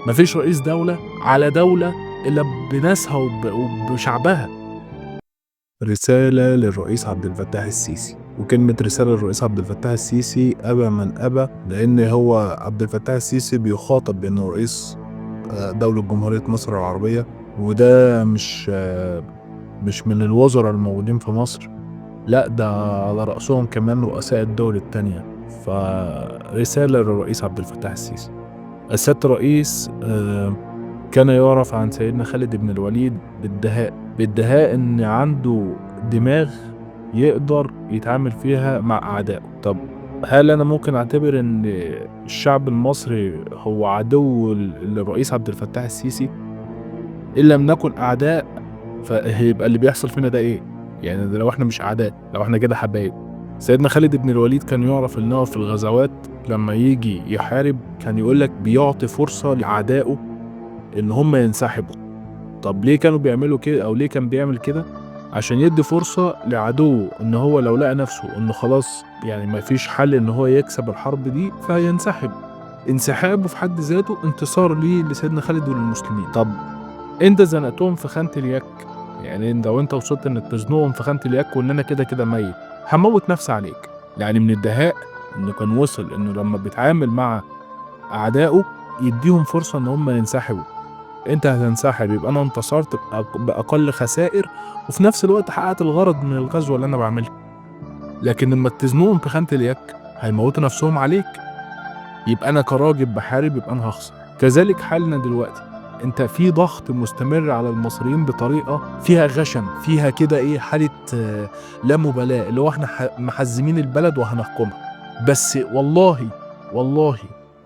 مفيش رئيس دولة على دولة إلا بناسها وبشعبها. رسالة للرئيس عبد الفتاح السيسي. وكلمة رسالة للرئيس عبد الفتاح السيسي أبى من أبى، لأن هو عبد الفتاح السيسي بيخاطب بأنه رئيس دولة جمهورية مصر العربية، وده مش من الوزراء الموجودين في مصر، لا ده على رأسهم كمان رؤساء الدول التانية. فرسالة للرئيس عبد الفتاح السيسي. السيد الرئيس، كان يعرف عن سيدنا خالد بن الوليد بالدهاء إن عنده دماغ يقدر يتعامل فيها مع أعدائه. طب هل أنا ممكن أعتبر إن الشعب المصري هو عدو للرئيس عبد الفتاح السيسي؟ إن لم نكن أعداء فهيبقى اللي بيحصل فينا ده إيه؟ ده لو إحنا مش أعداء، لو إحنا كده حبايب. سيدنا خالد بن الوليد كان يعرف إن هو في الغزوات لما يجي يحارب كان يقول لك بيعطي فرصة لأعدائه إن هم ينسحبوا. طب ليه كانوا بيعملوا كده، أو ليه كان بيعمل كده؟ عشان يدي فرصة لعدوه إن هو لو لقى نفسه إنه خلاص ما فيش حل إن هو يكسب الحرب دي فينسحب. انسحابه في حد ذاته انتصار ليه لسيدنا خالد وللمسلمين. طب انت زنقتهم في خانة اليك، انت وانت وصلت انك تزنقهم في خانة اليك وان انا كده كده ميت هموت نفسي عليك. من الدهاء انه كان وصل انه لما بيتعامل مع اعدائه يديهم فرصة ان هم ينسحبوا. انت هتنسحب يبقى انا انتصرت باقل خسائر، وفي نفس الوقت حققت الغرض من الغزوة اللي انا بعملها. لكن لما تزنقهم في خانة اليك هيموتوا نفسهم عليك، يبقى انا كراجل بحارب يبقى انا هخسر. كذلك حالنا دلوقتي، انت في ضغط مستمر على المصريين بطريقة فيها غشم، فيها كده ايه حالة، لا مبالاة، اللي هو احنا محزمين البلد وهنحكمها. بس والله والله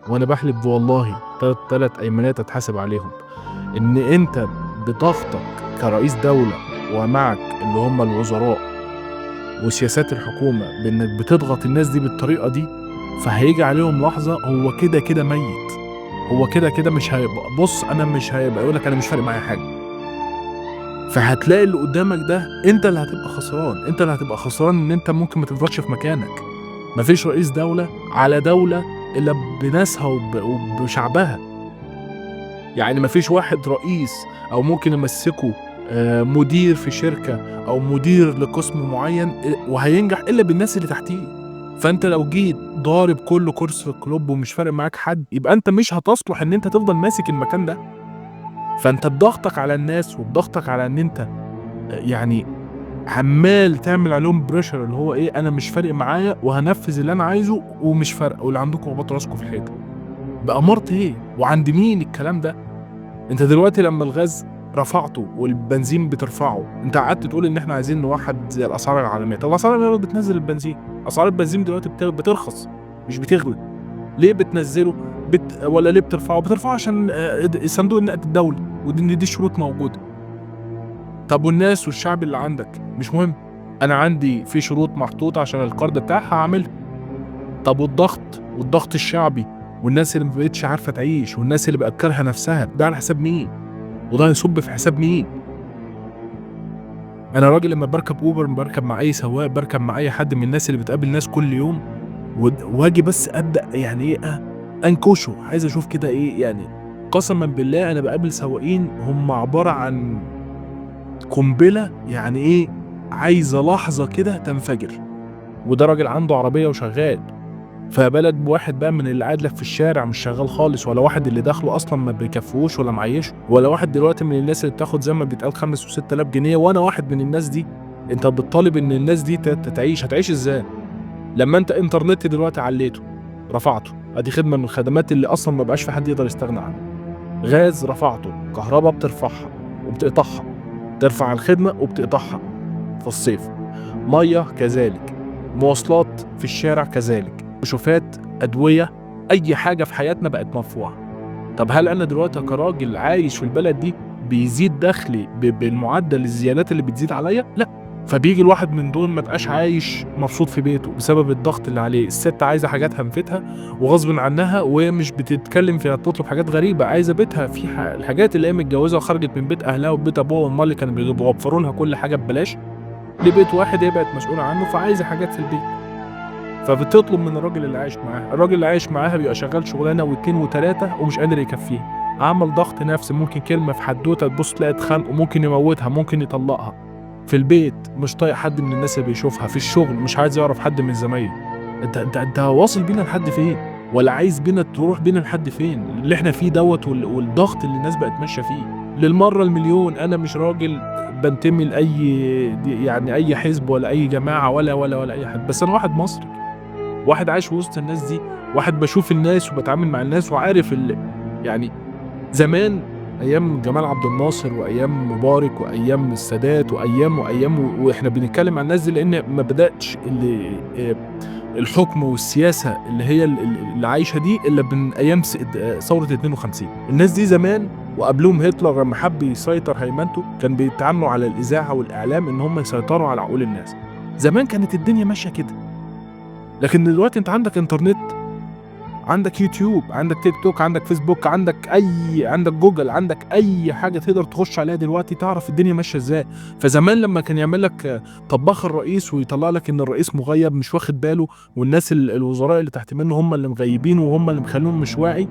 وانا بحلف والله تلات ايمانات اتحاسب عليهم، ان انت بضغطك كرئيس دولة ومعك اللي هم الوزراء وسياسات الحكومة بانك بتضغط الناس دي بالطريقة دي، فهيجي عليهم لحظة هو كده كده ميت، هو كده كده مش هيبقى، بص انا مش هيبقى يقول لك انا مش فارق معايا حاجة. فهتلاقي اللي قدامك ده انت اللي هتبقى خسران، انت اللي هتبقى خسران ان انت ممكن ما تفضلش في مكانك. مفيش رئيس دولة على دولة الا بناسها وبشعبها. مفيش واحد رئيس او ممكن يمسكه، مدير في شركة او مدير لقسم معين، وهينجح الا بالناس اللي تحتيه. فانت لو جيت ضارب كل كرسي في الكلوب ومش فارق معاك حد، يبقى انت مش هتصلح ان انت تفضل ماسك المكان ده. فانت بضغطك على الناس وبضغطك على ان انت عمال تعمل عليهم بريشر اللي هو ايه، انا مش فارق معايا وهنفذ اللي انا عايزه ومش فارق، واللي عندكم خبطوا راسكم في الحيطه. بأمارة ايه وعند مين الكلام ده؟ انت دلوقتي لما الغاز رفعته والبنزين بترفعه، انت قعدت تقول ان احنا عايزين نوحد زي الاسعار العالميه. طب الاسعار العالميه بتنزل البنزين، اسعار البنزين دلوقتي بترخص مش بتغلى. ليه بتنزله؟ ولا ليه بترفعه؟ بترفعه عشان، صندوق النقد الدولي، ودي دي شروط موجوده. طب والناس والشعب اللي عندك مش مهم، انا عندي في شروط محطوطه عشان القرض بتاعها هعملها. طب والضغط الشعبي والناس اللي ما بقتش عارفه تعيش والناس اللي بقت كارهه نفسها، ده على حساب مين؟ وده هيصب في حساب مين؟ انا راجل لما بركب اوبر، بركب مع اي سواق، بركب مع اي حد من الناس اللي بتقابل ناس كل يوم، واجي بس ابدا انكشه، عايز اشوف كده ايه. قسما بالله انا بقابل سواقين هم عباره عن قنبله، عايزه لحظه كده تنفجر. وده راجل عنده عربيه وشغال، فبلد واحد بقى من اللي قاعد لك في الشارع مش شغال خالص، ولا واحد اللي دخله اصلا ما بيكفوش ولا معيشه، ولا واحد دلوقتي من الناس اللي بتاخد زي ما بيتقال 5 وستة آلاف جنيه، وانا واحد من الناس دي. انت بتطالب ان الناس دي تعيش، هتعيش ازاي لما انت انترنت دلوقتي عليته رفعته، ادي خدمه من الخدمات اللي اصلا ما بقاش في حد يقدر يستغنى عنها. غاز رفعته، كهرباء بترفعها وبتقطعها، ترفع الخدمه وبتقطعها في الصيف، ميه كذلك، مواصلات في الشارع كذلك، كشوفات، ادويه، اي حاجه في حياتنا بقت مرفوعه. طب هل انا دلوقتي كراجل عايش في البلد دي بيزيد دخلي بالمعدل الزيادات اللي بتزيد عليا؟ لا. فبيجي الواحد من دول ما بقاش عايش مبسوط في بيته بسبب الضغط اللي عليه. الست عايزه حاجات هنفتها وغصب عنها، وهي مش بتتكلم فيها، تطلب حاجات غريبه، عايزه بيتها في الحاجات اللي هي متجوزه وخرجت من بيت اهلها وبيت ابوها وامها اللي كانوا بيوفروا لها كل حاجه ببلاش، لبيت واحد هي بقت مسؤوله عنه، فعايزه حاجات في البيت. فبتطلب من الراجل اللي عايش معاها، الراجل اللي عايش معاها بيبقى شغال شغلانه واتنين وتلاته ومش قادر يكفيها. عمل ضغط نفسي، ممكن كلمة في حدوتة تبص تلاقي اتخانقوا، ممكن يموتها، ممكن يطلقها. في البيت مش طايق حد من الناس اللي بيشوفها، في الشغل مش عايز يعرف حد من زمايله. انت واصل بينا لحد فين؟ ولا عايز بينا تروح بينا لحد فين؟ اللي احنا فيه دوت والضغط اللي الناس بقت ماشية فيه. للمرة المليون انا مش راجل بنتمي لاي يعني اي حزب ولا اي جماعة ولا ولا ولا اي حد، بس انا واحد مصري، واحد عايش وسط الناس دي، واحد بشوف الناس وبتعامل مع الناس وعارف يعني زمان ايام جمال عبد الناصر وايام مبارك وايام السادات وايام وايام، واحنا بنتكلم عن الناس دي لان ما بداتش اللي الحكم والسياسة اللي هي اللي عايشه دي الا من ايام ثورة 52. الناس دي زمان وقبلهم هتلر لما حب يسيطر هيمنته كان بيتعاملوا على الاذاعة والاعلام ان هم يسيطروا على عقول الناس. زمان كانت الدنيا ماشية كده، لكن دلوقتي انت عندك انترنت، عندك يوتيوب، عندك تيك توك، عندك فيسبوك، عندك جوجل، عندك اي حاجة تقدر تخش عليها دلوقتي تعرف الدنيا ماشية ازاي. فزمان لما كان يعمل لك طباخ الرئيس ويطلع لك ان الرئيس مغيب مش واخد باله، والناس الوزراء اللي تحت منه هم اللي مغيبين وهم اللي مخليهم مش واعي،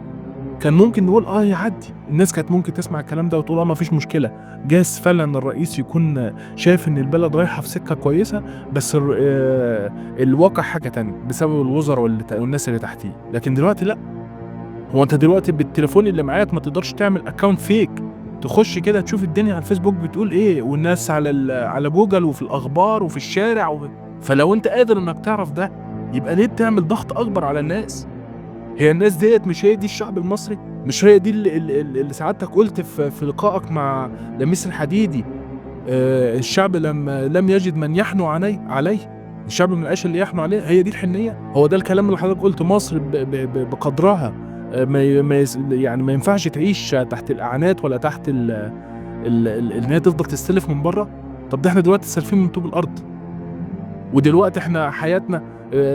كان ممكن نقول يعدي. الناس كانت ممكن تسمع الكلام ده وتقول ما فيش مشكلة، جاز فعلا الرئيس يكون شايف ان البلد رايحة في سكة كويسة، بس الواقع حاجة تانية بسبب الوزراء والناس اللي تحتيه. لكن دلوقتي لا، هو انت دلوقتي بالتليفون اللي معاك ما تقدرش تعمل account fake، تخش كده تشوف الدنيا على الفيسبوك بتقول ايه، والناس على جوجل وفي الاخبار وفي الشارع فلو انت قادر انك تعرف ده يبقى ليه بتعمل ضغط اكبر على الناس؟ هي الناس ديت مش هي دي الشعب المصري؟ مش هي دي اللي سعادتك قلت في لقائك مع لميس الحديدي، الشعب لما لم يجد من يحنو عليه، الشعب ما لقاش اللي يحنو عليه. هي دي الحنيه؟ هو ده الكلام اللي حضرتك قلت؟ مصر بقدرها يعني ما ينفعش تعيش تحت الاعانات ولا تحت ان هي تفضل تستلف من بره. طب ده احنا دلوقتي سالفين من طوب الارض، ودلوقتي احنا حياتنا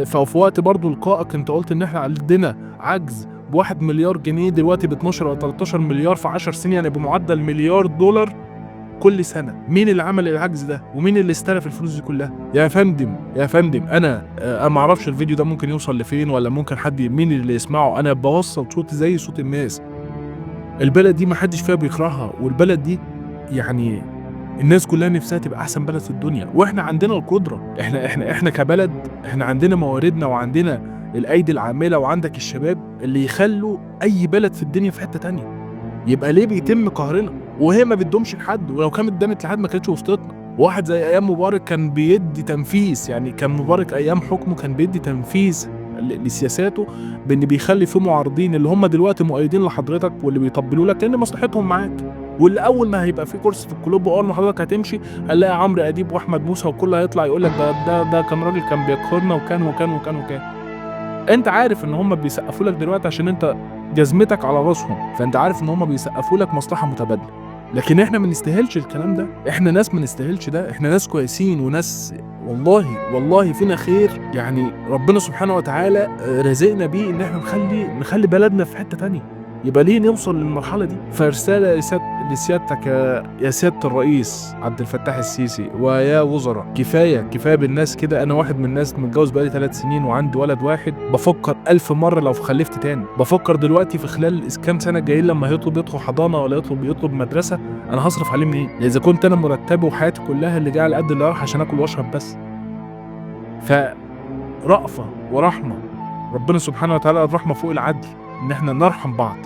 ففي وقت برضو لقائك انت قلت ان احنا عندنا عجز ب1 مليار جنيه، دلوقتي ب 12 او 13 مليار في 10 سنين، يعني بمعدل مليار دولار كل سنة. مين اللي عمل العجز ده ومين اللي استلف الفلوس دي كلها؟ يا فندم يا فندم، انا ما اعرفش الفيديو ده ممكن يوصل لفين، ولا ممكن حد مين اللي يسمعه. انا بوصل صوتي زي صوت الناس. البلد دي ما حدش فيها بيكرهها، والبلد دي يعني الناس كلها نفسها تبقى احسن بلد في الدنيا، واحنا عندنا القدرة. احنا كبلد احنا عندنا مواردنا وعندنا الايدي العاملة وعندك الشباب اللي يخلوا اي بلد في الدنيا في حتة تانية. يبقى ليه بيتم قهرنا وهي ما بتدومش لحد؟ ولو كانت دامت لحد ما كانتش وسطتنا. واحد زي ايام مبارك كان بيدي تنفيذ، يعني كان مبارك ايام حكمه كان بيدي تنفيذ لسياساته بان بيخلي في معارضين اللي هم دلوقتي مؤيدين لحضرتك واللي بيطبلوا لك لان مصلحتهم معاك، واللي اول ما هيبقى في كرسي في الكلوب واول ما حضرتك هتمشي هنلاقي عمرو اديب واحمد موسى وكله هيطلع يقول لك ده ده ده كان راجل كان بيقهرنا وكان وكان وكان وكان. انت عارف ان هم بيسقفوا لك دلوقتي عشان انت جزمتك على راسهم، فانت عارف ان هم بيسقفوا لك مصلحة متبادلة. لكن احنا ما نستاهلش الكلام ده، احنا ناس ما نستاهلش ده، احنا ناس كويسين وناس والله والله فينا خير، يعني ربنا سبحانه وتعالى رزقنا بيه ان احنا نخلي بلدنا في حتة تانية. يبقى ليه نوصل للمرحلة دي؟ فرساله لسيادتك يا سيادة الرئيس عبد الفتاح السيسي ويا وزراء، كفاية كفاية بالناس كده. انا واحد من الناس متجوز بقالي 3 سنين وعندي ولد واحد، بفكر 1000 مرة لو خلفت تاني. بفكر دلوقتي في خلال كام سنة الجايين لما هيطلب يدخل حضانة ولا يطلب مدرسه، انا هصرف عليه منين؟ اذا كنت انا مرتبه وحياتي كلها اللي جاية على قد اللي راح عشان اكل واشرب بس. فرأفه ورحمة، ربنا سبحانه وتعالى الرحمة فوق العدل، ان احنا نرحم بعض.